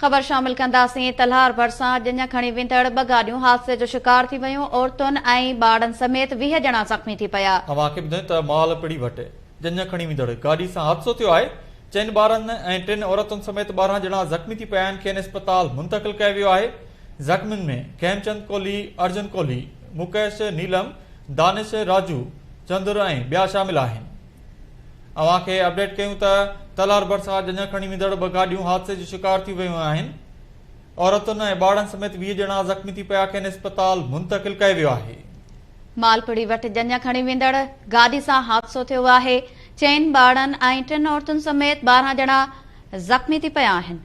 خبر شامل ڪنداسين. تلهار ڀرسان ڄڃ کڻي ويندڙ ٻه گاڏيون حادثي جو شڪار ٿي ويون، عورتن ۽ ٻارڙن سميت 20 ڄڻا زخمي ٿي پيا. اوهان کي ٻڌايون ته مال پڙي وٽ ڄڃ کڻي ويندڙ گاڏي سان حادثو ٿيو آهي، 4 ٻارن ۽ 3 عورتن سميت 12 ڄڻا زخمي ٿي پيا آهن، کين اسپتال منتقل ڪيو ويو آهي. زخمين ۾ کيمچند ڪولهي، ارجن ڪولهي، مڪيش، نيلم، دانش، راجو، چندر ۽ ٻيا شامل آهن. اوهان کي اپڊيٽ ڪيون ته تلهار ڀرسان ڄڃ کڻي ويندڙ ٻه گاڏيون حادثي جو شڪار ٿي ويون آهن، عورتن ۽ ٻارڙن سميت 20 ڄڻا زخمي ٿي پيا، کين اسپتال منتقل ڪيو ويو آهي. مالپڙي وٽ ڄڃ کڻي ويندڙ گاڏي سان حادثو ٿيو آهي، 4 ٻارڙن ۽ 3 عورتن سميت 12 ڄڻا زخمي ٿي پيا آهن.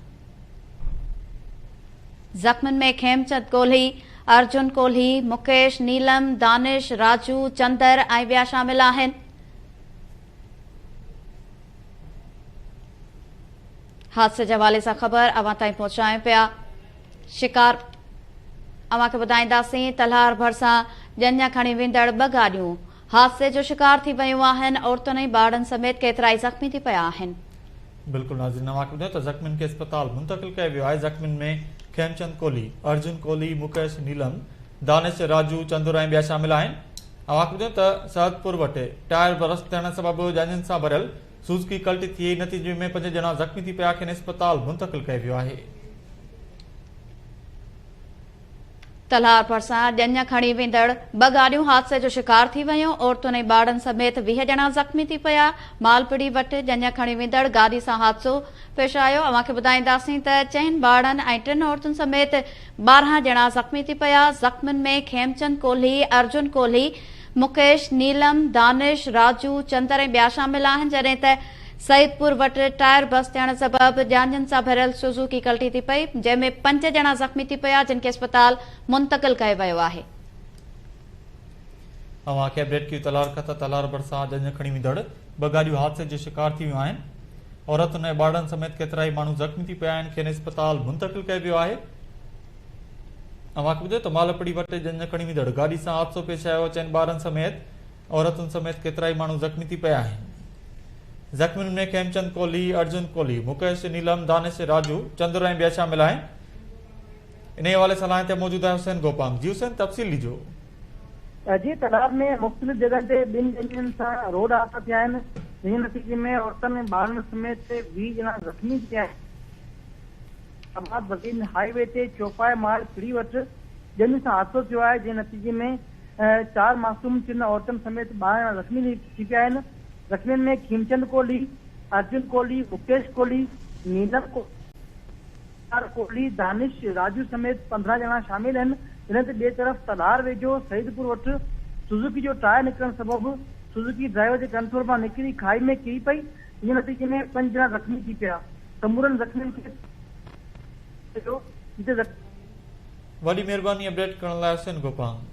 زخمين ۾ کيمچند ڪولهي، ارجن ڪولهي، مڪيش، نيلم، دانش، راجو، چندر ۽ ٻيا شامل آهن. حادثي جي حوالي سان خبر اوهان تائين پهچايون پيا. شڪار اوهان کي ٻڌائينداسين. تلهار ڀرسان ڄڃ کڻي ويندڙ ٻه گاڏيون حادثي جو شڪار ٿي ويون آهن، عورتن ۽ ٻارڙن سميت ڪيترائي زخمي ٿي پيا آهن. بلڪل ناظرين اوهان کي ٻڌايون ته زخمين کي اسپتال منتقل ڪيو ويو آهي، زخمين ۾ کيمچند ڪولهي، ارجن ڪولهي، مڪيش، نيلم، دانش، راجو، چندر ۽ ٻيا شامل آهن. اوهان کي ٻڌايون ته سعدپور وٽ ٽائر برسٽ ٿيڻ سبب ڄاڃين سان ڀريل سوزڪي ڪلٽي ٿي نتيجي ۾ 5 ڄڻا زخمي ٿي پيا، کين اسپتال منتقل ڪيو ويو آهي. تلهار ڀرسان ڄڃ کڻي ويندڙ ٻه گاڏيون حادثي جو شڪار ٿي ويون، عورتن ۽ ٻارڙن سميت 20 ڄڻا زخمي ٿي پيا. مالپڙي وٽ ڄڃ کڻي ويندڙ گاڏي سان حادثو پيش آيو. اوهان کي ٻڌائينداسين ته 4 ٻارڙن ۽ 3 عورتن سميت 12 ڄڻا زخمي ٿي پيا. زخمين ۾ کيمچند ڪولهي، ارجن ڪولهي، مڪيش، نيلم، دانش، راجو، چندر ۽ ٻيا شامل آهن. جڏهن ته سعيدپور وٽ ٽائر بس ٿيڻ سبب ڄاڃين سان ڀريل سوزوڪي ڪلٽي ٿي پئي، جنهن ۾ 5 ڄڻا زخمي ٿي پيا، جن کي اسپتال منتقل ڪيو ويو آهي. اوهان کي اپڊيٽ ڪيون تلهار کان ته تلهار ڀرسان ڄڃ کڻي ويندڙ ٻه گاڏيون حادثي جو شڪار ٿي ويون آهن، عورتن ۽ ٻارڙن سميت ڪيترائي ماڻهو زخمي ٿي پيا آهن، کين اسپتال منتقل ڪيو ويو آهي. اوهان کي ٻڌايو ته مالپڙي وٽ ڄڃ کڻي ويندڙ گاڏي سان حادثو پيش آيو، 4 ٻارن سميت عورتن سميت ڪيترائي ماڻهو زخمي ٿي پيا آهن. زخمين ۾ کيمچند ڪولهي، ارجن ڪولهي، مڪيش، نيلم، دانش، راجو، چندر ۽ ٻيا شامل آهن. انهي حوالي سان لائين تي موجود آهي حسين گوپانگ. جي حسين تفصيل ڏجو. جي تلهار ۾ مختلف جڳهن تي ٻن ڄڃن سان روڊ حادثا ٿيا آهن، جنهن جي نتيجي ۾ عورتن ۽ ٻارڙن سميت 20 ڄڻا زخمي ٿي پيا آهن. آباد بدين هاء وي تي چوپائي مال پڙي وٽ ڄڃ سان حادثو ٿيو آهي، جنهن نتيجي ۾ 4 معصوم 3 عورتن سميت 12 ڄڻا زخمي ٿي پيا آهن. زخمين ۾ کيمچند ڪولهي، ارجن ڪولهي، مڪيش ڪولهي، نيلم ڪولهي، دانش، راجو سميت 15 ڄڻا شامل آهن. جڏهن ته ٻئي طرف تلهار ويجهو سعيدپور وٽ سوزوڪي جو ٽائر نڪرڻ سبب سوزوڪي ڊرائيور جي ڪنٽرول مان نڪري کاهي ۾ ڪري پئي، جنهن جي نتيجي ۾ 5 ڄڻا زخمي ٿي پيا. سمورن زخمين کي ويو جتي زخمي. وڏي مهرباني اپڊيٽ ڪرڻ لاء حسين گوپانگ.